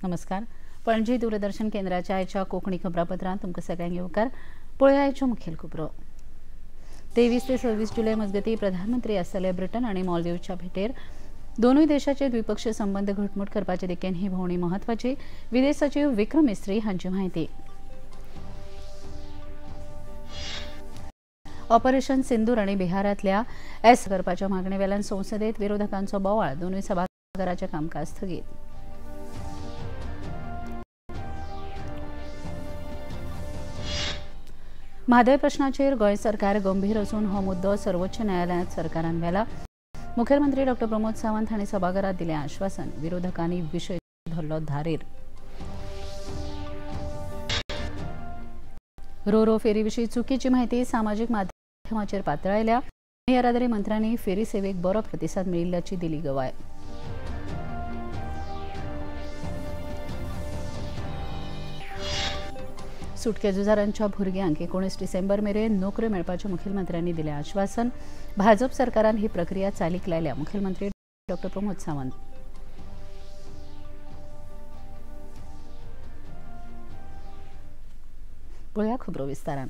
नमस्कार. पणजी दूरदर्शन केंद्राच्या आयच्या कोंकणी खबरापत्रांत तुमकां सगळ्यांक येवकार. पळोवया आयच्यो मुखेल खबरो. 23 ते 26 जुलय मजगती प्रधानमंत्री आसतले ब्रिटन आनी मालदीवच्या भेटेर. दोनूय देशाचे द्विपक्षीय संबंद घटमूट करपाचे दिकेन ही भोंवडी म्हत्वाची, विदेश सचिव विक्रम मिस्त्री हांची म्हायती. ऑपरेशन सिंदूर आनी बिहारांतल्या एस करपाच्या मागणे वेल्यान संसदेत विरोधकांचो बोवाळ, दोनूय सभाघराचें कामकाज स्थगीत. म्हादय प्रश्नाचेर गोंय सरकार गंभीर असून हो मुद्दो सर्वोच्च न्यायालयांत सरकारान व्हेला. मुखेलमंत्री डॉ प्रमोद सावंत हांणी सभाघरात दिलें आश्वासन. विरोधकांनी विशय धरलो धारेर. रोरो फेरी विशीं चुकीची म्हायती सामाजीक माध्यमाचेर पातळायल्या. येरादारी मंत्र्यांनी फेरी सेवेक बरो प्रतिसाद मेळिल्ल्याची दिली गवाय. सुटके झुजारांच्या भुरग्यांक 19 डिसेंबर मेरेन नोकऱ्यो मेळपाचें मुखेलमंत्र्यांनी दिलें आश्वासन. भाजप सरकारान ही प्रक्रिया चालीक लायल्या, मुखेलमंत्री डॉ प्रमोद सावंत. पळोवया खबरो विस्तारान.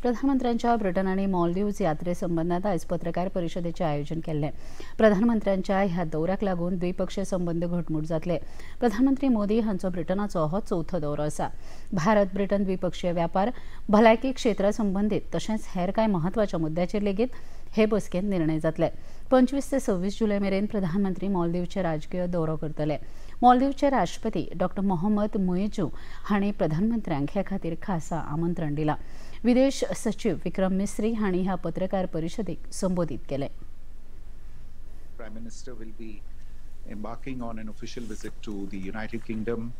प्रधानमंत्र्यांच्या ब्रिटन आनी मालदीव्ज यात्रे संबंदांत आयज पत्रकार परिशदेचें आयोजन केल्लें. प्रधानमंत्र्यांच्या ह्या दौऱ्याक लागून द्विपक्षीय संबंद घटमूट जातले. प्रधानमंत्री मोदी हांचो ब्रिटनाचो हो चवथो दौरो आसा. भारत ब्रिटन द्विपक्षीय व्यापार, भलायकी क्षेत्रा संबंदीत तशेंच हेर कांय म्हत्वाच्या मुद्द्याचेर लेगीत हे बसकेंत निर्णय जातले. 25 ते 26 जुलय मेरेन प्रधानमंत्री मालदीवचे राजकीय दौरो करतले. मालदीवचे राष्ट्रपती डॉ मोहम्मद मुएजू हांणी प्रधानमंत्र्यांक हे खातीर खासा आमंत्रण दिलां. विदेश सचिव विक्रम मिस्त्री हांणी ह्या पत्रकार परिशदेक संबोधीत केलें. Prime Minister will be embarking on an official visit to the United Kingdom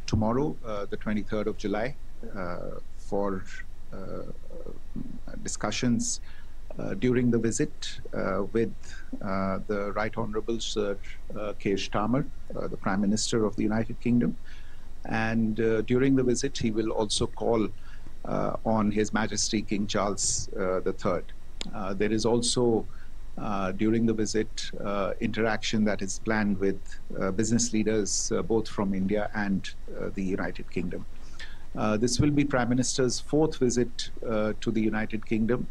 tomorrow, the 23rd of July, for discussions during the visit with the Right Honourable Sir Keir Starmer, the Prime Minister of the United Kingdom. And during the visit, he will also call on His Majesty King Charles III. There is also, during the visit, interaction that is planned with business leaders both from India and the United Kingdom. This will be Prime Minister's fourth visit to the United Kingdom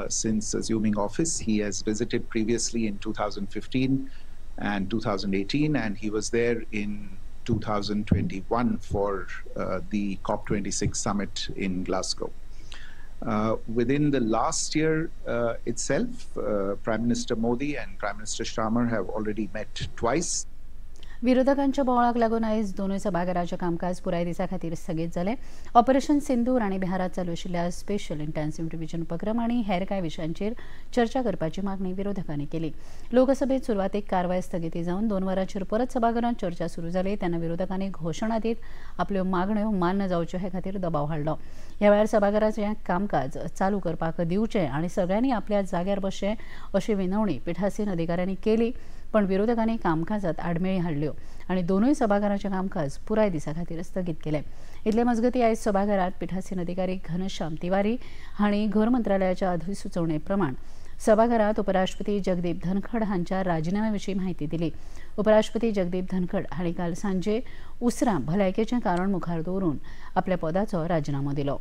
since assuming office. He has visited previously in 2015 and 2018, and he was there in 2021 for the COP26 summit in Glasgow. Within the last year itself, Prime Minister Modi and Prime Minister Starmer have already met twice. विरोधकांच्या बोवाळाक लागून आयज दोनूय सभाघराचें कामकाज पुराय दिसा खातीर स्थगीत जालें. ऑपरेशन सिंदूर आनी बिहारांत चालू आशिल्ल्या स्पेशल इंटेन्सिव्ह डिव्हिजन उपक्रम आनी हेर कांय विशयांचेर चर्चा करपाची मागणी विरोधकांनी केली. लोकसभेत सुरवातेक कारवाय स्थगिती जावन 2 वरांचेर परत सभाघरांत चर्चा सुरू जाली तेन्ना विरोधकांनी घोशणा दीत आपल्यो मागण्यो मान्य जावच्यो हे खातीर दबाव हाडलो. ह्या वेळार सभाघराचें कामकाज चालू करपाक दिवचें आनी सगळ्यांनी आपल्या जाग्यार बसचें अशी विनवणी पिठासीन अधिकाऱ्यांनी केली, पण विरोधकांनी कामकाजात आडमेळी हाडल्यो आनी दोनूय सभाघराचें कामकाज पुराय दिसा खातीर स्थगीत केलें. इतले मजगती आयज सभाघरात पिठासीन अधिकारी घनश्याम तिवारी हांणी घर मंत्रालयाच्या अधिसुचोवणे प्रमाण सभाघरात उपराष्ट्रपती जगदीप धनखड हांच्या राजीनाम्या विशीं म्हायती दिली. उपराष्ट्रपती जगदीप धनखड हांणी काल सांजे उसरां भलायकेचें कारण मुखार दवरून आपल्या पदाचो राजीनामो दिलो.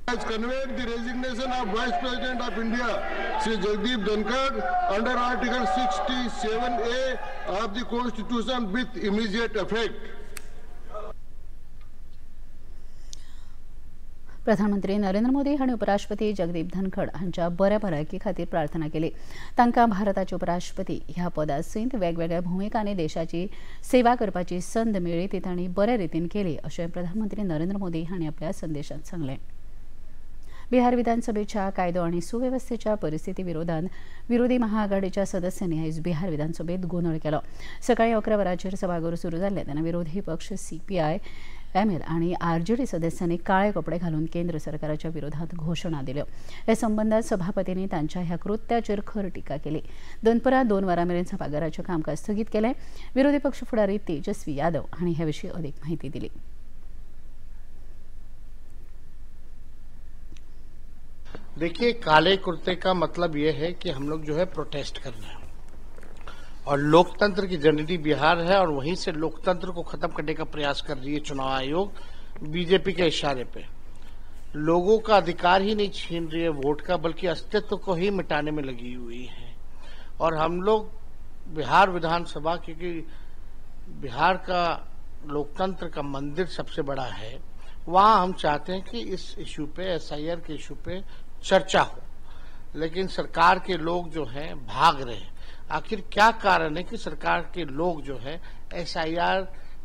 Has conveyed the resignation of Vice President of India, Shri Jagdeep Dhankhar, under Article 67A of the Constitution with immediate effect. प्रधानमंत्री नरेंद्र मोदी हांणी उपराष्ट्रपती जगदीप धनखड हांच्या बऱ्या भलायकी खातीर प्रार्थना केली. तांकां भारताचे उपराष्ट्रपती ह्या पदा सयत वेगवेगळ्या भुमिकांनी देशाची सेवा करपाची संद मेळ्ळी ती तांणी बरे रितीन केली अशें प्रधानमंत्री नरेंद्र मोदी हांणी आपल्या संदेशांत सांगलें. बिहार विधानसभेच्या कायदो आनी सुवेवस्थेच्या परिस्थिती विरोधात विरोधी महाआघाडीच्या सदस्यांनी आयज बिहार विधानसभेत गोंदळ केलो. सकाळी 11 वरांचेर सभाघर सुरू जाल्लें तेन्ना विरोधी पक्ष सीपीआय एमएल आनी आरजेडी सदस्यांनी काळे कपडे घालून केंद्र सरकाराच्या विरोधात घोशणा दिल्यो. हे संबंदात सभापतींनी तांच्या ह्या कृत्याचेर खर टिका केली. दनपरां 2 वरां मेरेन सभाघराचें कामकाज स्थगीत केलें. विरोधी पक्ष फुडारी तेजस्वी यादव हांणी हे विशीं अदीक म्हायती दिली. देखिए, काले कुर्ते का मतलब ये है कि हम लोग जो है प्रोटेस्ट कर रहे हैं और लोकतंत्र की जननी बिहार है और वहीं से लोकतंत्र को खत्म करने का प्रयास कर रही है चुनाव आयोग बीजेपी के इशारे पे। लोगों का अधिकार ही नहीं छीन रही है वोट का, बल्कि अस्तित्व को ही मिटाने में लगी हुई है। और हम लोग बिहार विधानसभा, क्योंकि बिहार का लोकतंत्र का मंदिर सबसे बड़ा है, वहाँ हम चाहते हैं कि इस इशू पे, एसआईआर के इशू पे चर्चा हो। लेकिन सरकार के लोग जो हैं भाग रहे हैं। आखिर क्या कारण है कि सरकार के लोग जो हैं एसआईआर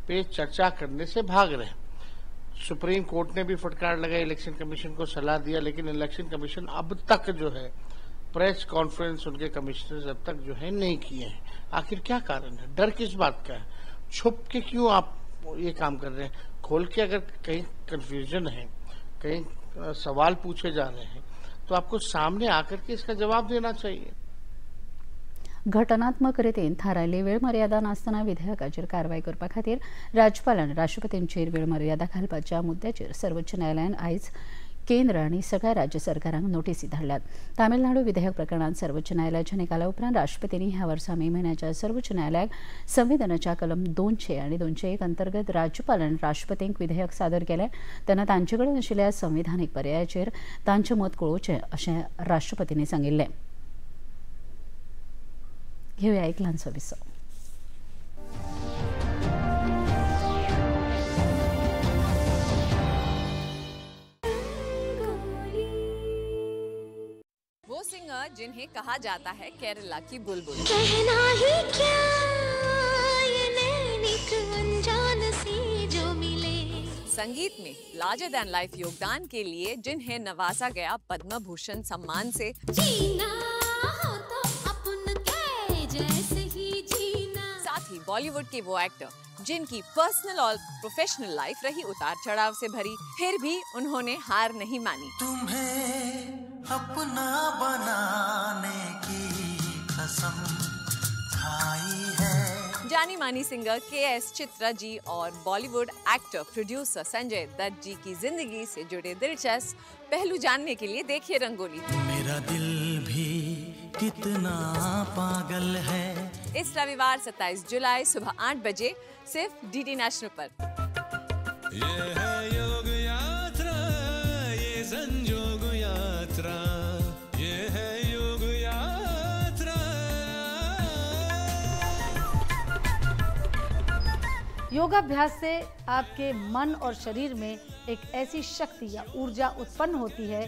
पे चर्चा करने से भाग रहे हैं? सुप्रीम कोर्ट ने भी फटकार लगाई, इलेक्शन कमीशन को सलाह दिया, लेकिन इलेक्शन कमीशन अब तक जो है प्रेस कॉन्फ्रेंस उनके कमिश्नर्स अब तक जो है नहीं किए हैं। आखिर क्या कारण है? डर किस बात का है? छुप के क्यों आप ये काम कर रहे हैं? खोल के अगर कहीं कंफ्यूजन है, कहीं सवाल पूछे जा रहे हैं, तो आपको सामने आकर के इसका जवाब देना चाहिए। घटनात्मक रितीन थारायल्ली वेळ मर्यादा नासतना विधेयकाचेर कारवाय करपा खातीर राज्यपालान राष्ट्रपतींचेर वेळ मर्यादा घालपाच्या मुद्द्याचेर सर्वोच्च न्यायालयान आयज केंद्र आनी सगळ्या राज्य सरकारांक नोटीसी धाडल्यात। तामिळनाडू विधेयक प्रकरणांत सर्वोच्च न्यायालयाच्या निकाला उपरांत राष्ट्रपतींनी ह्या वर्सा मे म्हयन्याच्या सर्वोच्च न्यायालयाक संविधानाच्या कलम 200 आनी 201 अंतर्गत राज्यपाल आनी राष्ट्रपतींक विधेयक सादर केलें तेन्ना तांचे कडेन आशिल्ल्या संविधानीक पर्यायाचेर तांचें मत कळोवचें अशें राष्ट्रपतींनी सांगिल्लें। घेऊया एक ल्हानसो विसव। वो सिंगर जिन्हें कहा जाता है केरला की बुलबुल, कहना ही क्या ये नैनिक अनजान सी जो मिले, संगीत में लार्जर देन लाइफ योगदान के लिए जिन्हें नवाजा गया पद्म भूषण सम्मान से, जीना हो तो अपन के जैसे ही जीना। साथ ही बॉलीवुड के वो एक्टर जिनकी पर्सनल और प्रोफेशनल लाइफ रही उतार चढ़ाव से भरी, फिर भी उन्होंने हार नहीं मानी। तुम्हें अपना बनाने की कसम खाई है। जानी मानी सिंगर के.एस. चित्रा जी और Bollywood actor producer Sanjay Dutt ji की जिंदगी से जुड़े दिलचस्प पहलू जानने के लिए देखिए रंगोली। मेरा दिल भी कितना पागल है। इस रविवार 27 जुलाई सुबह 8 बजे सिर्फ डीडी नेशनल पर। ये है योग यात्रा, ये संजोग यात्रा, ये है योग यात्रा। योगाभ्यास से आपके मन और शरीर में एक ऐसी शक्ति या ऊर्जा उत्पन्न होती है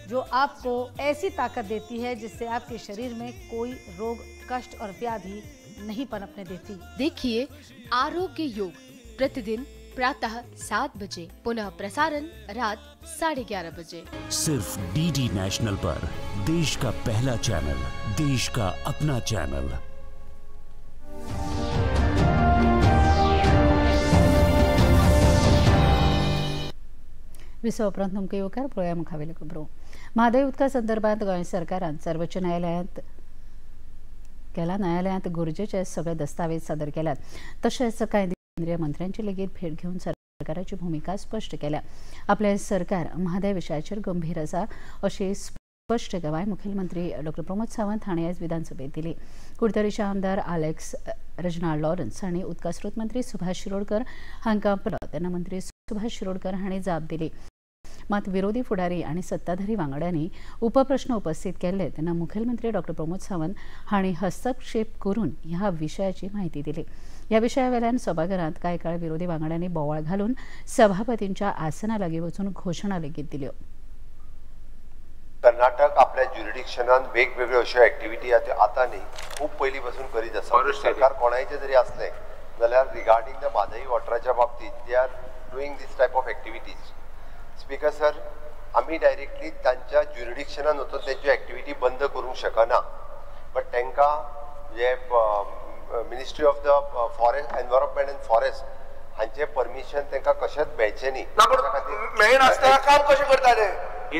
जो आपको ऐसी ताकत देती है जिससे आपके शरीर में कोई रोग, कष्ट और व्याधि नहीं पनपने देती। देखिए आरोग्य योग प्रतिदिन प्रातः 7 बजे, पुनः प्रसारण रात 11:30 बजे, सिर्फ डीडी नेशनल पर। देश का पहला चैनल, देश का अपना चैनल। विसव उपरांत तुमकां येवकार पळोवया मुखावेल्यो खबरो। म्हादय उदका संदर्भात गोंय सरकारान सर्वोच्च न्यायालयांत केला। न्यायालयांत गरजेचे सगळे दस्तावेज सादर केल्यात। तशेंच कांय केंद्रीय मंत्र्यांची लेगीत भेट घेवन सरकाराची भूमिका स्पश्ट केल्या। आपलें सरकार म्हादय विशयाचेर गंभीर आसा अशी स्पश्ट गवाय मुखेलमंत्री डॉक्टर प्रमोद सावंत हांणी आयज विधानसभेत दिली। कुडतरीचे आमदार आलेक्स रेजिनाल्ड लॉरन्स हांणी उदका स्रोत मंत्री सुभाष शिरोडकर हांकां तेन्ना मंत्री सुभाष शिरोडकर हांणी जाप दिली। मात विरोधी फुडारी आनी सत्ताधारी वांगड्यांनी उपप्रश्न उपस्थित केल्ले तेन्ना मुखेलमंत्री डॉक्टर प्रमोद सावंत हांणी हस्तक्षेप करून ह्या विशयाची म्हायती दिली। ह्या विशयावेल्यान सभाघरांत कांय काळ विरोधी वांगड्यांनी बोवाळ घालून सभापतींच्या आसना लागीं वचून घोशणा लेगीत दिल्यो। कर्नाटक आपल्या ज्युरिडिक्शनान वेगवेगळ्यो अश्यो एक्टिविटी आतां न्ही खूब पयलीं पासून करीत आसा। सरकार कोणायचें जरी आसलें जाल्यार रिगार्डींग the Mhadei वॉटराच्या बाबतींत they are doing this type of activities. Speaker sir, आमी डायरेक्टली तांच्या ज्युरिडिक्शनान वचून तेंच्यो एक्टिविटी बंद करूंक शकना, बट तांकां जे ministry of the forest environment and forest हांचें परमिशन तांकां कशेंच मेळचें न्ही। मेळनासतना काम कशें करताले?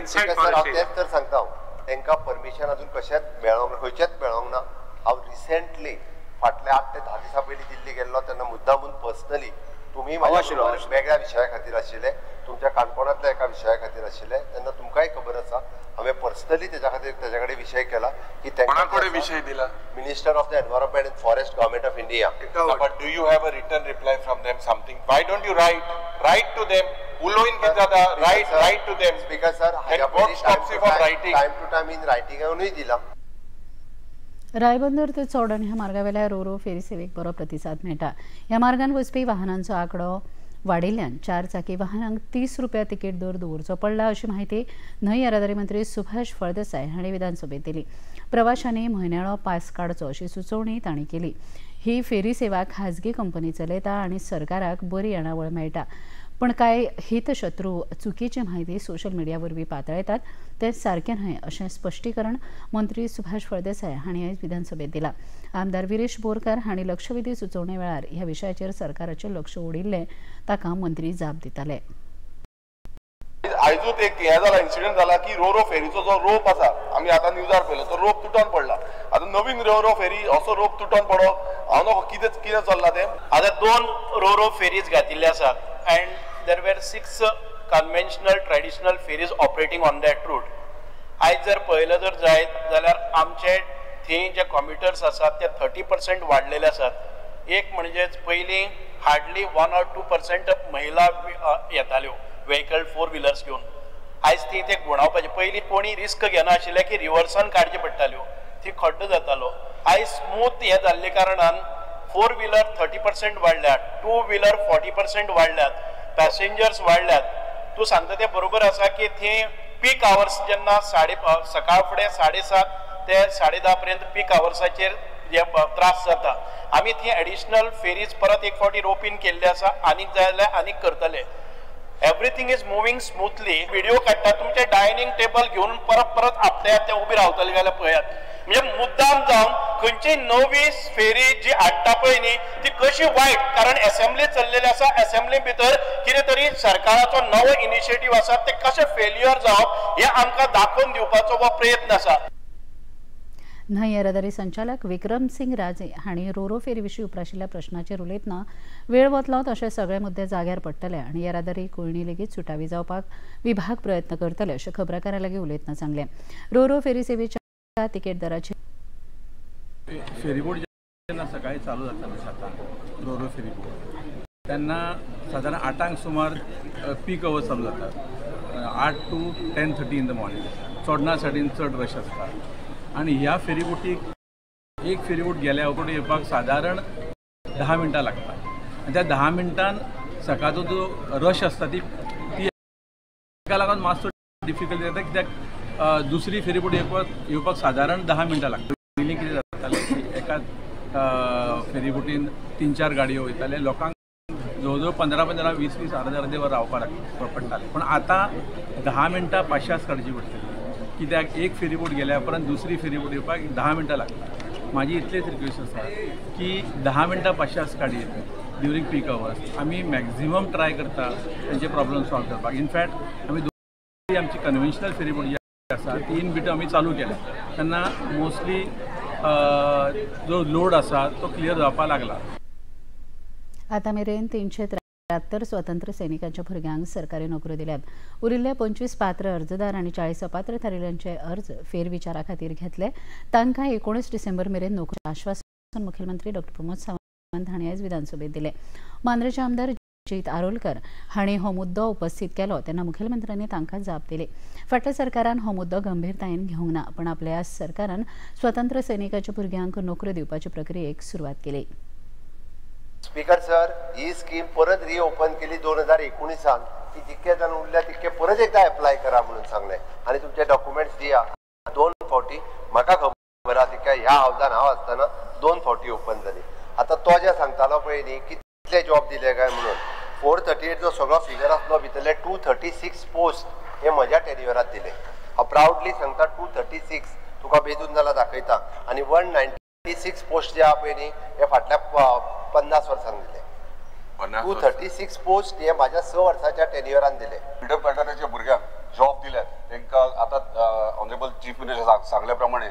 सर, हांव तेंच तर सांगता, हांव तांकां परमिशन अजून कशेंच मेळोंक, खंयचेंच मेळोंक ना। हांव रिसेंटली फाटल्या 8 ते 10 दिसां पयलीं दिल्ली गेल्लो तेन्ना मुद्दामून पर्सनली तुमी वेगळ्या विशया खातीर आशिल्ले, तुमच्या काणकोणांतल्या एका विशया खातीर आशिल्ले, तेन्ना तुमकांय खबर आसा हांवें पर्सनली तेच्या खातीर तेच्या कडेन विशय केला की कोणा कडेन विशय दिला? Minister of the environment and forest, government of India. But do you have a written reply from them something? Why don't you write to them? उलोवन कितें जाता? Write to them. Speaker sir, हाज्या पयलीं time to time in रायटिंगानूय दिला. रायबंदर ते चोडण ह्या मार्गावेल्या रोरो फेरी सेवेक बरो प्रतिसाद मेळटा. ह्या मार्गान वचपी वाहनांचो आंकडो वाडिल्ल्यान चार चाकी वाहनांक 30 रुपया तिकीट दर दवरचो पडला अशी म्हायती न्हंय येरादारी मंत्री सुभाष फळदेसाय हांणी विधानसभेत दिली. प्रवाशांनी म्हयन्याळो पास काडचो अशी सुचोवणी तांणी केली. ही फेरी सेवा खाजगी कंपनी चलयता आनी सरकाराक बरी येणावळ मेळटा, पण कांय हितशत्रू चुकीची म्हायती सोशल मिडिया वरवीं पातळयतात तें सारकें न्हय अशें स्पश्टीकरण मंत्री सुभाष फळदेसाय हांणी आयज विधानसभेत दिलां. आमदार विरेश बोरकार हांणी लक्षवेधी सुचोवणे वेळार ह्या विशयाचेर सरकाराचें लक्ष ओडिल्लें ताका मंत्री जाप दिताले. आयजूच एक हें जाला, इन्सिडंट जाला की रोरो फेरीचो जो रोप आसा, आमी आतां न्यूजार पळयलो, तो रोप तुटोन पडला. आतां नवीन रोरो फेरी असो रोप तुटोन पडो हांव नको कितें कितें चल्लां तें. आतां 2 रोरो फेरीज घातिल्ले आसात and there were 6 conventional traditional ferries operating on that route. आयज जर पळयलें जर जायत जाल्यार आमचे थंय जे कॉम्युटर्स आसात ते 30% वाडलेले आसात. एक म्हणजेच पयलीं हार्डली 1 or 2% महिला येताल्यो व्हेकल 4 व्हिलर्स घेवन, आयज ती ते गुणावपाचे. पयलीं कोणी रिस्क घेनाशिल्ले की रिवर्सान काडचे पडटाल्यो, ती खड्डो जातालो. आयज स्मूथ हें जाल्ले कारणान 4 व्हिलर 30% वाडल्यात, 2 व्हिलर 40% वाडल्यात, पॅसेंजर्स वाडल्यात. तूं सांगता तें बरोबर आसा की थंय पीक आवर्स जेन्ना सकाळ फुडें 7:30 ते 10:30 पर्यंत पीक आवर्साचेर जे त्रास जाता. आमी थंय एडिशनल फेरीज परत एक फावटी रोपीन केल्ले आसा, आनीक जाय जाल्यार आनीक करतले. Everything is moving smoothly. Video काडटा, तुमचें डायनींग टेबल घेवन परत परत आपल्या ते उबी रावतले जाल्यार पळयात. म्हणजे मुद्दाम जावन खंयची नवी फेरी जी हाडटा पळय न्ही ती कशी वायट, कारण एसेंब्ली चल्लेली आसा, एसेंब्ली भितर कितें तरी सरकाराचो नवो इनिशिएटीव आसा ते कशें फेल्युअर जावप हें आमकां दाखोवन दिवपाचो हो प्रयत्न आसा. न्हंय येरादारी संचालक विक्रम सिंग राजे हांणी रोरो फेरी विशीं उप्राशिल्ल्या प्रश्नाचेर उलयतना वेळ वतलो तशे सगळे मुद्दे जाग्यार पडटले आनी येरादारी कोंयडी लेगीत सुटावी जावपाक विभाग प्रयत्न करतले अशें खबराकारां लागीं उलयतना सांगलें. रोरो फेरी सेवेच्या तिकेट दराचे फेरीबोट जेन्ना सकाळी चालू जाताले 7 रोरो फेरीबोट तेन्ना सादारण 8 सुमार पीक अवर्स चालू जाता, 8 to 10:30 in the morning. चोडणा सायडीन चड रश आसता आनी ह्या फेरीबोटीक एक फेरीबोट गेल्या उपरांत येवपाक सादारण 10 मिनटां लागता आनी त्या 10 मिनटान सकाळचो जो रश आसता ती ताका लागून मातसो डिफिकल्टी जाता कित्याक दुसरी फेरीबोट येवपाक सादारण 10 मिनटां लागता. पयलीं कितें जातालें की एकाच फेरीबोटीन 3-4 गाडयो वयताले, लोकांक जवळ जवळ 15-15, 20-20, अर्दे वर रावपाक पडटालें. पूण आतां 10 मिनटां पाशास काडची पडटली कित्याक एक फेरीबोट गेल्या उपरांत दुसरी फेरीबोट येवपाक 10 मिनटां लागता. म्हाजी इतलीच रिक्वेस्ट आसा की 10 मिनटां पाशास काडयेत ड्युरींग पीक अवर्स. आमी मॅक्झिमम ट्राय करता तेंचे प्रॉब्लम सॉल्व करपाक. इनफॅक्ट आमी दोन आमची कन्वेन्शनल फेरीबोट जी आसा ती इन बिटू आमी चालू केल्या तेन्ना मोस्टली जो लोड आसा तो क्लियर जावपाक लागला. आतां मेरेन 373 स्वतंत्र सैनिकांच्या भुरग्यांक सरकारी नोकऱ्यो दिल्यात. उरिल्ल्या 25 पात्र अर्जदार आनी 40 अपात्र थारिल्ल्यांचे अर्ज फेरविचारा खातीर घेतले. तांकां 19 डिसेंबर मेरेन नोकरी आश्वासन मुख्यमंत्री डॉ प्रमोद सावंत हांणी आयज विधानसभेत दिलें. मांद्रेचे आमदार जीत आरोलकर हांणी हो मुद्दो उपस्थित केलो तेन्ना मुखेलमंत्र्यांनी तांकां जाप दिली. फाटल्या सरकारान हो मुद्दो गंभीरतायेन घेवंक ना, पण आपल्या सरकारान स्वतंत्र सैनिकाच्या भुरग्यांक नोकऱ्यो दिवपाचे प्रक्रियेक सुरवात केली. स्पीकर सर, ही स्कीम परत रिओपन केली 2019 की जितके जाण उरल्या तितके परत एकदा एप्लाय करा म्हणून सांगलें आनी तुमचे डॉक्युमेंट्स दिया. 2 फावटी म्हाका खबर आसा तिका ह्या हावजान हांव आसतना 2 फावटी ओपन जाली. आतां तो जे सांगतालो पळय न्ही कितले जॉब दिले काय म्हणून 438 जो सगळो फिगर आसलो भितरले 236 पोस्ट हे म्हज्या टेन्युअरात दिले. हांव प्रावडली सांगता 236 तुका बेजून जाल्यार दाखयता. आनी 196 पोस्ट जे आहा पळय न्ही हे फाटल्या 50 वर्सांक दिले. 236 पोस्ट हे म्हाज्या 6 वर्साच्या टेन्युअरान दिले. फ्रीडम फायटराच्या भुरग्यांक जॉब दिल्यात तांकां आतां ऑनरेबल चीफ मिनिस्टर सांगल्या प्रमाणे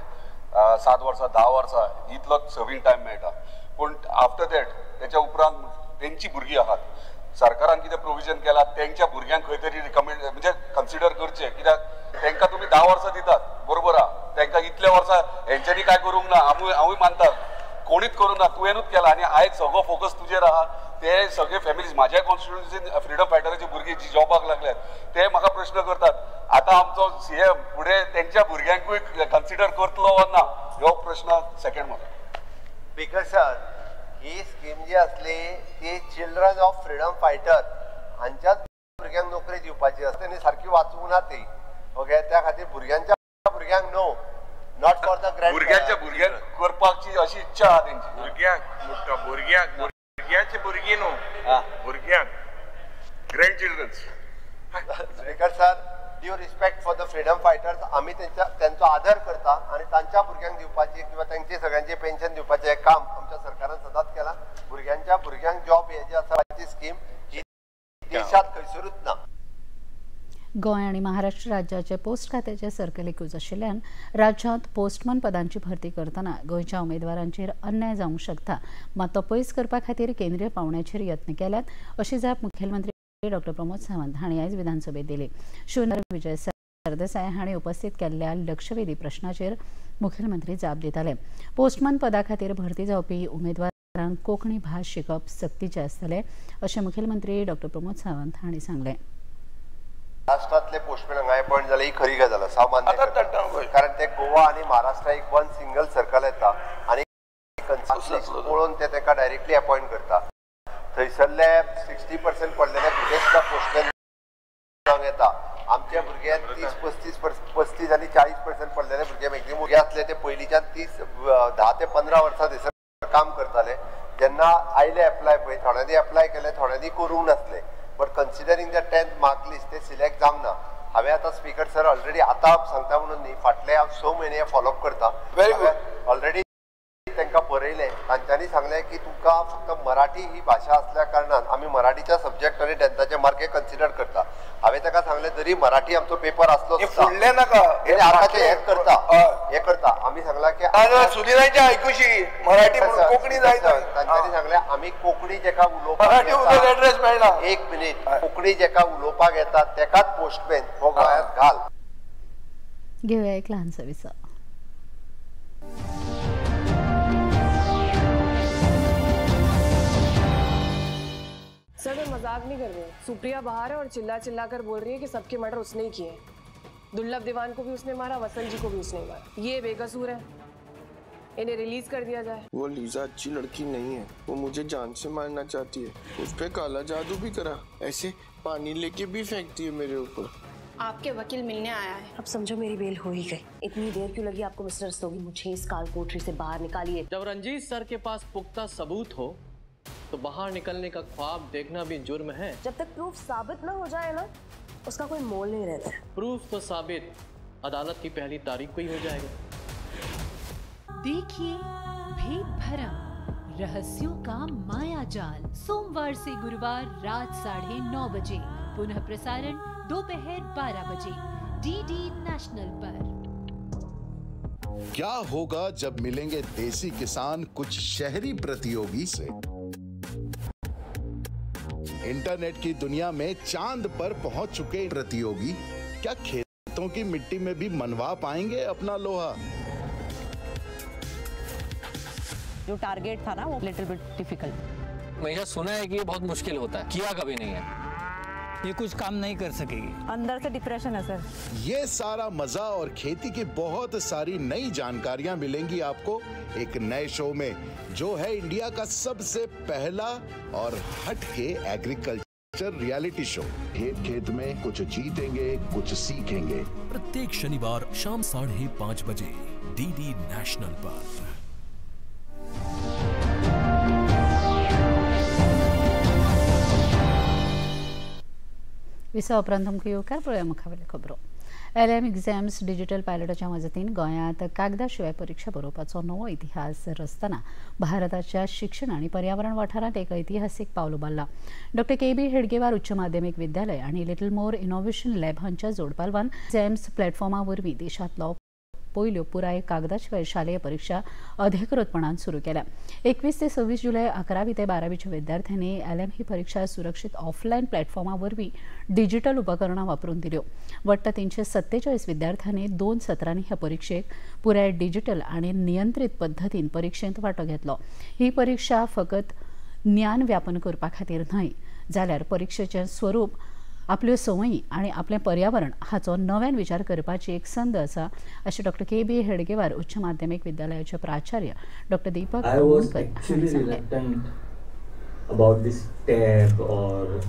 7 वर्सां 10 वर्सां इतलो सर्वींग टायम मेळटा. पूण आफ्टर that तेच्या उपरांत तेंची भुरगीं आहात, सरकारान कितें प्रोविजन केलां तेंच्या भुरग्यांक खंय तरी रिकमेंड म्हणजे कन्सिडर करचें. कित्याक तांकां तुमी 10 वर्सां दितात, बरोबर आहा. तांकां इतल्या वर्सां हेंच्यांनी काय करूंक ना, हांवूय मानता कोणीच करूंक ना, तुवेंनूच केला आनी आयज सगळो फोकस तुजेर आहा. ते सगळे फॅमिलीज म्हाज्या कॉन्स्टिट्युएन्सीन फ्रिडम फायटराचे भुरगीं जी जॉबाक लागल्यात ते म्हाका प्रश्न करतात, आतां आमचो सीएम फुडें तेंच्या भुरग्यांकूय कन्सिडर करतलो वा ना, हो प्रश्न सेकंड म्हाका. स्पीकर सर, ही स्कीम जी आसली ती चिल्ड्रन ऑफ फ्रिडम फायटर हांच्याच भुरग्यांक नोकरी दिवपाची आसता आनी सारकी वाचूंक ना ती. ओके, त्या खातीर भुरग्यांच्या भुरग्यांक न्हू, not for the grand भुरग्यांच्या भुरग्यांक करपाची अशी इच्छा आहा तेंची. भुरग्यांक भुरग्यांक भुरग्यांची भुरगीं न्हू, भुरग्यांक grand childrens. Speaker sir, due respect for the freedom fighters, आमी तेंचो आदर करता आनी तांच्या भुरग्यांक दिवपाची किंवा तांची सगळ्यांची पेन्शन दिवपाचें हें काम आमच्या सरकारान सदांच केलां. भुरग्यांच्या भुरग्यांक जॉब हे जे आसा ती स्कीम ही देशांत खंयसरूच ना. गोंय आनी महाराष्ट्र राज्याचे पोस्ट खात्याचे सर्कल एकूच आशिल्ल्यान राज्यांत पोस्टमन पदांची भरती करतना गोंयच्या उमेदवारांचेर अन्याय जावंक शकता, मात तो पयस करपा खातीर केंद्रीय पावंड्याचेर यत्न केल्यात अशी जाप मुखेलमंत्री डॉक्टर प्रमोद सावंत हांणी आयज विधानसभेत दिली. शिवनार विजय सरदेसाय हांणी उपस्थित केल्ल्या लक्षवेधी प्रश्नाचेर मुखेलमंत्री जाप दिताले. पोस्टमन पदा खातीर भरती जावपी उमेदवारांक कोंकणी भास शिकप सक्तीचें आसतलें अशें मुखेलमंत्री डॉक्टर प्रमोद सावंत हांणी सांगलें. महाराष्ट्रांतले पोस्टमॅन हांगा अपॉयंट जाले ही खरी गजाल आसा, हांव मान्य करता, कारण ते गोवा आनी महाराष्ट्र एक वन सिंगल सर्कल येता आनी पळोवन ते ताका डायरेक्टली अपॉयंट करता. थंयसरले 60% पडलेले भुरगे सुद्दां पोस्टमॅन जावंक येता. आमचे भुरगे 30, 35 आनी 40% पडलेले भुरगे मॅक्झिमम भुरगे आसले ते पयलींच्यान 10 ते 15 वर्सां थंयसर काम करताले. जेन्ना आयले एप्लाय पळय, थोड्यांनी एप्लाय केले, थोड्यांनी करूंक नासले, but considering the 10th mark list ते सिलेक्ट जावंक ना. हांवें आतां स्पीकर सर ऑलरेडी आतां सांगता म्हणून न्ही, फाटले हांव 6 म्हयने फॉलोअप करता. Very good. Already तांकां बरयलें, तांच्यांनी सांगलें की तुमकां फक्त मराठी ही भाशा आसल्या कारणान आमी मराठीच्या सब्जॅक्ट आनी 10थाचे मार्क हे कन्सिडर करता. हांवें ताका सांगलें जरी मराठी आमचो पेपर आसलो फुडलें नाका, आतां हें करता हें करता. आमी सांगलां की सुदिनाच्या आयकुशी मराठी कोंकणी जाय. तांच्यांनी सांगलें आमी कोंकणी जेका उलोवपाक मराठी एड्रेस मेळना. एक मिनीट, कोंकणी जेका उलोवपाक येता तेकाच पोस्टमॅन हो गोंयांत घाल. घेवया एक ल्हानसो विसव. सर मैं मजाक नहीं कर रही हूँ। सुप्रिया बाहर है और चिल्ला चिल्ला कर बोल रही है कि सबके मर्डर उसने ही किए हैं। दुर्लभ दीवान को भी उसने मारा, वसंत जी को भी उसने मारा। ये बेकसूर है, इन्हें रिलीज कर दिया जाए। वो लीजा अच्छी लड़की नहीं है, वो मुझे जान से मारना चाहती है। उस पर काला जादू भी करा, ऐसे पानी लेके भी फेंकती है मेरे ऊपर। आपके वकील मिलने आया है। अब समझो मेरी बेल हो ही गई। इतनी देर क्यों लगी आपको मिस्टर रस्तोगी? मुझे इस काल कोठरी से बाहर निकालिए। जब रंजीत सर के पास पुख्ता सबूत हो तो बाहर निकलने का ख्वाब देखना भी जुर्म है। जब तक प्रूफ साबित ना हो जाए ना, उसका कोई मोल नहीं रहता। प्रूफ तो साबित अदालत की पहली तारीख को ही हो जाएगा। देखिए भेद भरम रहस्यों का माया जाल, सोमवार से गुरुवार रात 9:30 बजे, पुनः प्रसारण दोपहर 12 बजे, डीडी नेशनल पर। क्या होगा जब मिलेंगे देसी किसान कुछ शहरी प्रतियोगी से? इंटरनेट की दुनिया में चांद पर पहुंच चुके प्रतियोगी क्या खेतों की मिट्टी में भी मनवा पाएंगे अपना लोहा? जो टारगेट था ना वो लिटिल बिट डिफिकल्ट। हमेशा सुना है कि ये बहुत मुश्किल होता है, किया कभी नहीं है। ये कुछ काम नहीं कर सकेगी। अंदर से डिप्रेशन है सर। ये सारा मजा और खेती की बहुत सारी नई जानकारियां मिलेंगी आपको एक नए शो में, जो है इंडिया का सबसे पहला और हटके एग्रीकल्चर रियलिटी शो। खेत खेत में कुछ जीतेंगे कुछ सीखेंगे। प्रत्येक शनिवार शाम 5:30 बजे डीडी नेशनल पर। विसा उपरांत तुमकां येवकार पळोवया मुखावेल्यो खबरो. एलएम एग्झाम्स डिजिटल पायलटाच्या मजतीन गोंयांत कागदा शिवाय परीक्षा बरोवपाचो नवो इतिहास रचतना भारताच्या शिक्षण आनी पर्यावरण वाठारांत एक ऐतिहासीक पावल उबारला. डॉक्टर के बी हेडगेवार उच्च माध्यमीक विद्यालय आनी लिटल मोर इनोव्हेशन लॅब हांच्या जोडपालवान एग्झाम्स प्लॅटफॉर्मा वरवीं देशांतलो पयल्यो पुराय कागदाशिवाय शालेय परीक्षा अधिकृतपणान सुरू केल्या. 21 ते 26 जुलय 11वी ते 12वीच्या विद्यार्थ्यांनी एलएम ही परीक्षा सुरक्षित ऑफलायन प्लॅटफॉर्मा वरवीं डिजिटल उपकरणां वापरून दिल्यो. वट्ट 347 विद्यार्थ्यांनी 2 सत्रांनी ह्या परीक्षेक पुराय डिजिटल आनी नियंत्रीत पद्दतीन परीक्षेंत वांटो घेतलो. ही परीक्षा फकत ज्ञान व्यापन करपा खातीर न्हय जाल्यार परीक्षेचें स्वरूप, आपल्यो संवयी आनी आपलें पर्यावरण हाचो नव्यान विचार करपाची एक संद आसा अशें डॉक्टर के बी हेडगेवार उच्च माध्यमीक विद्यालयाचे प्राचार्य डॉक्टर दीपक आमोणकर हांणी सांगलें. About this tab or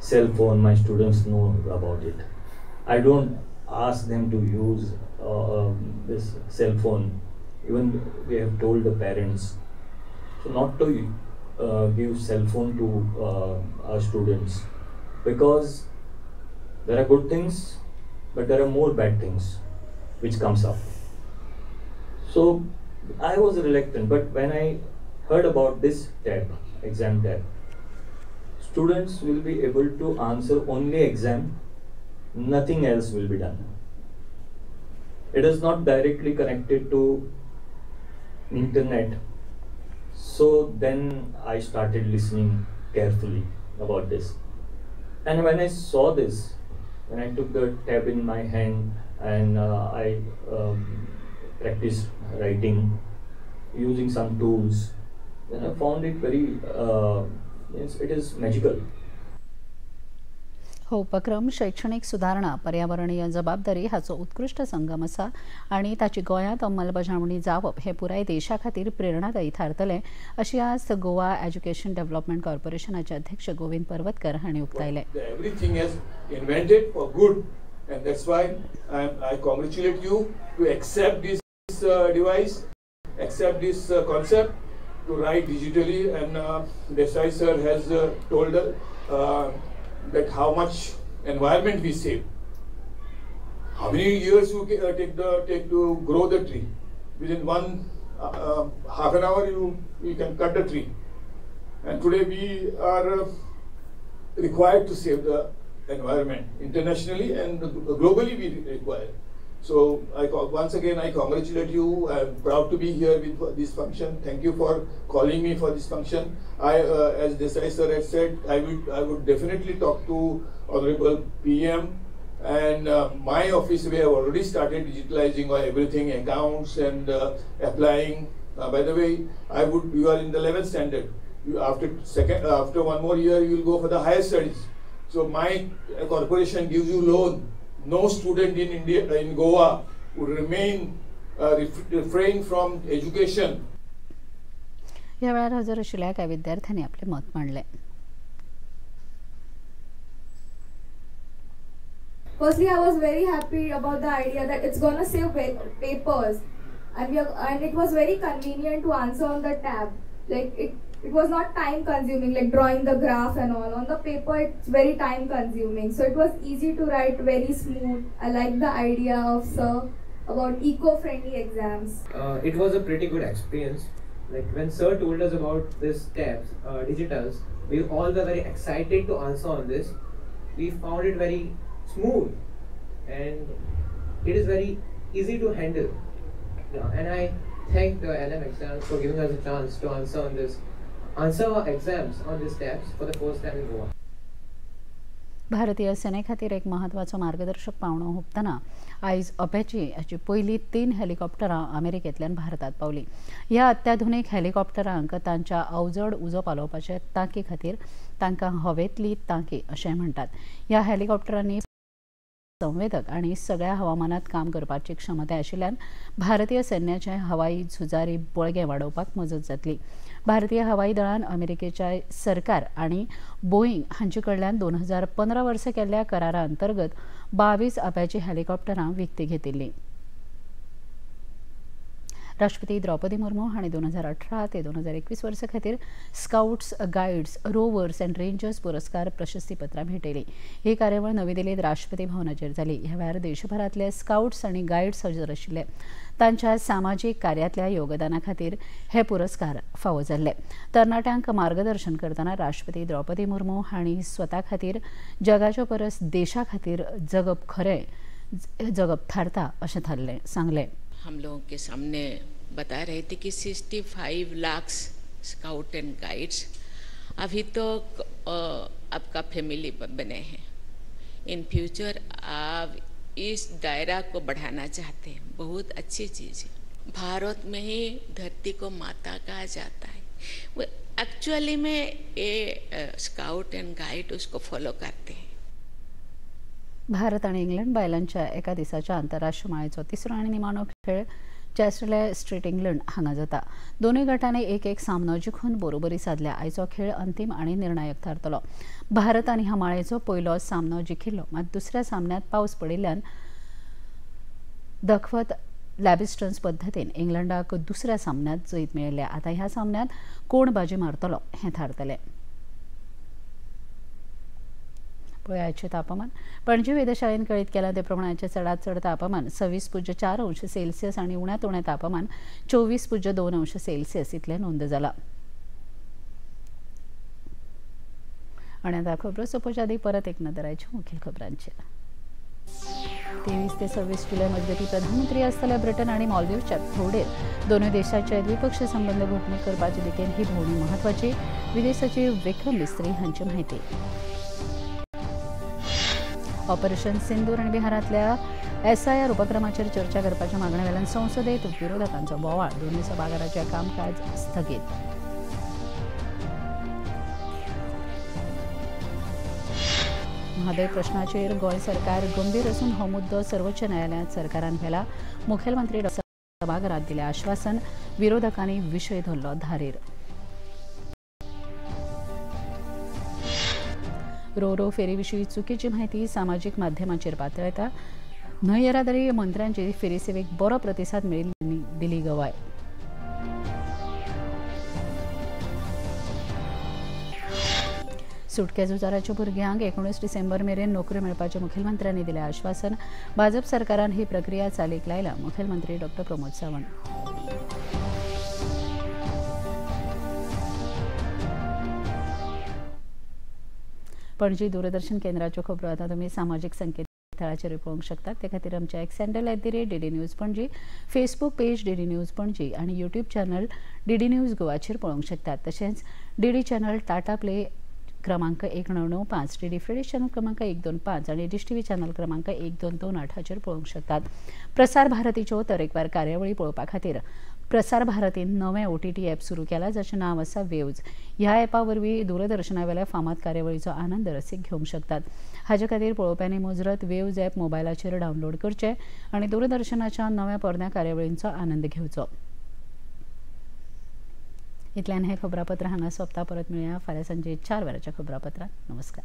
cell phone, my students know about it. I don't ask them to use this cell phone. Even we have told the parents so not to give cell phone to our students, because there are good things, but there are more bad things which comes up. So I was reluctant, but when I heard about this tab, exam tab, students will be able to answer only exam, nothing else will be done. It is not directly connected to internet. So then I started listening carefully about this. And when I saw this, when I took the tab in my hand and I practiced writing using some tools, then I found it very, it is magical. हो उपक्रम शैक्षणिक सुधारणा, पर्यावरणीय जबाबदारी हाचो उत्कृश्ट संगम आसा आनी ताची गोंयांत अंमलबजावणी जावप हें पुराय देशा खातीर प्रेरणादायी थारतलें अशी आस गोवा एज्युकेशन डेव्हलपमेंट कॉर्पोरेशनाचे अध्यक्ष गोविंद पर्वतकर हांणी उक्तायलें. Everything is invented for good and that's why I congratulate you to accept this device, accept this concept to write digitally, and Desai sir has told that how much environment we save. How many years you take to grow the tree? Within half an hour you can cut the tree. And today we are required to save the environment internationally and globally we require. So once again I congratulate you. I am proud to be here with this function. Thank you for calling me for this function. I, as Desai sir has said, I would definitely talk to Honorable PM, and my office, we have already started digitalizing everything, accounts and applying. By the way, you are in the 11th standard. You, after one more year, you will go for the higher studies. So my corporation gives you loan. No student in India, in Goa, would remain refrain from education. ह्या वेळार हजर आशिल्ल्या कांय विद्यार्थ्यांनी आपलें मत मांडलें. Firstly, I was very happy about the idea that it's gonna save papers, and it was very convenient to answer on the tab. Like it was not time consuming, like drawing the graph and all. On the paper, it's very time consuming. So it was easy to write, very smooth. I like the idea of sir about eco-friendly exams. It was a pretty good experience. Like when sir told us about this tabs, digitals, we all were very excited to answer on this. We found it very smooth and it is very easy to handle. Yeah, and I thank the LM exams for giving us a chance to answer on this. Answer our exams on these tabs for the first time in Goa. भारतीय सेने खातीर एक महत्वाचो मार्गदर्शक पावणो हुपतना आयज अपेची हाची पयली 3 हेलिकॉप्टरां अमेरिकेंतल्यान भारतांत पावली. ह्या अत्याधुनीक हेलिकॉप्टरांक तांच्या अवजड उजो पालोवपाचे तांकी खातीर तांकां हवेंतली तांकी अशें म्हणटात. ह्या हेलिकॉप्टरांनी संवेदक आनी सगळ्या हवामानात काम करपाची क्षमताय आशिल्ल्यान भारतीय सैन्याचे हवाई झुजारी बळगें वाडोवपाक मजत जातली. भारतीय हवाई दळान अमेरिकेच्या सरकार आनी बोईंग हांचे कडल्यान 2015 वर्सा केल्ल्या करारा अंतर्गत 22 अप्याची हेलिकॉप्टरां विकती घेतिल्लीं. राष्ट्रपती द्रौपदी मुर्मू हांणी 2018 ते 2021 वर्सा खातीर scouts, guides, rovers and rangers पुरस्कार प्रशस्तीपत्रां भेटयली. ही कार्यावळ नवी दिल्लीत राष्ट्रपती भवनाचेर जाली. ह्या वेळार देशभरांतले स्काउट्स आनी गायड्स हजर आशिल्ले. तांच्या सामाजीक कार्यांतल्या योगदाना खातीर हे पुरस्कार फावो जाल्ले. तरणाट्यांक मार्गदर्शन करतना राष्ट्रपती द्रौपदी मुर्मू हांणी स्वता खातीर जगाच्या परस देशा खातीर जगप खरें जगप थारता अशें थारलें सांगलें. हम लोगों के सामने बता रहे थे कि 65 लाख स्काउट एंड गाइड्स अभी तो आपका फैमिली बने हैं। इन फ्यूचर आप इस दायरा को बढ़ाना चाहते हैं, बहुत अच्छी चीज़ है। भारत में ही धरती को माता कहा जाता है, वो एक्चुअली में ये स्काउट एंड गाइड उसको फॉलो करते हैं। भारत आणि इंग्लंड बायलांच्या एका दिसाच्या आंतरराष्ट्रीय माळेचो तिसरो आनी निमाणो खेळ चॅस्टरले स्ट्रीट इंग्लंड हांगा जाता। दोनूय गटांनी एक एक सामनो जिखून बरोबरी साधल्या। आयचो खेळ अंतिम आनी निर्णायक थारतलो। भारतान ह्या माळेचो पयलो सामनो जिखिल्लो, मात दुसऱ्या सामन्यांत पावस पडिल्ल्यान दखवत लॅबिस्टन्स पद्दतीन इंग्लंडाक दुसऱ्या सामन्यांत जैत मेळिल्लें। आतां ह्या सामन्यांत कोण बाजी मारतलो हें थारतलें। पळयाचें तापमान। पणजी वेधशाळेन कळीत केलां ते प्रमाण आयचें चडांत चड तापमान 26.4 अंश सेल्सियस आनी उण्यांत उणें तापमान 24.2 अंश सेल्सियस इतलें नोंद जालां। आनी आतां खबरो सोंपोवच्या आदीं परत एक नदर आयच्या मुखेल खबरांचेर। 23 ते 26 जुलय मजगतीं प्रधानमंत्री आसतले ब्रिटन आनी मालदीवच्या भोंवडेर दोनूय देशाचे द्विपक्षीय संबंद घटमूट करपाचे दिकेन ही भोंवडी म्हत्वाची, विदेश सचीव विक्रम मिस्त्री हांची म्हायती। ऑपरेशन सिंदूर आनी बिहारांतल्या एसआयआर उपक्रमाचेर चर्चा करपाच्या मागणे वेल्यान संसदेत विरोधकांचो बोवाळ, दोनूय सभाघराचें कामकाज स्थगीत। म्हादय प्रश्नाचेर गोंय सरकार गंभीर असून हो मुद्दो सर्वोच्च न्यायालयांत सरकारान व्हेला, मुखेलमंत्री सभाघरांत दिलें आश्वासन, विरोधकांनी विशय धरलो धारेर। रो रो फेरी विशीं चुकीची म्हायती सामाजीक माध्यमांचेर पातळटा, न्हंय येरादारी मंत्र्यांची फेरी सेवेक बरो प्रतिसाद मेळिल्ली दिली गवाय। सुटके झुजाराच्या भुरग्यांक 19 डिसेंबर मेरेन नोकऱ्यो मेळपाचें मुखेलमंत्र्यांनी दिलें आश्वासन, भाजप सरकारान ही प्रक्रिया चालीक लायल्या, मुखेलमंत्री डॉ प्रमोद सावंत। पणजी दूरदर्शन केंद्राच्यो खबरो आतां तुमी सामाजीक संकेतथळाचेर पळोवंक शकतात। ते खातीर आमच्या X handle @DD News Panaji, Facebook page DD News Panaji आनी यूट्यूब चॅनल डीडी न्यूज गोवाचेर पळोवंक शकतात। तशेंच डीडी चॅनल टाटा प्ले क्रमांक 1995, डीडी फ्रेडिश चॅनल क्रमांक 125 आनी डिश टीव्ही चॅनल क्रमांक 1228 हाचेर पळोवंक शकतात। प्रसार भारतीच्यो तरेकवार कार्यावळी पळोवपा खातीर प्रसार भारतीन नवें OTT app सुरू केलां, जाचें नांव आसा वेव्ज। ह्या ॲपा वरवीं दूरदर्शना वेल्या फामाद कार्यावळीचो आनंद रसीक घेवंक शकतात। हाजे खातीर पळोवप्यांनी मुजरत वेव्ज ॲप मोबायलाचेर डावनलोड करचें आनी दूरदर्शनाच्या नव्या पोरण्या कार्यावळींचो आनंद घेवचो। इतल्यान हें खबरापत्र हांगा सोंपता। परत मेळया फाल्यां सांजे 4 वरांच्या खबरापत्रांत। नमस्कार।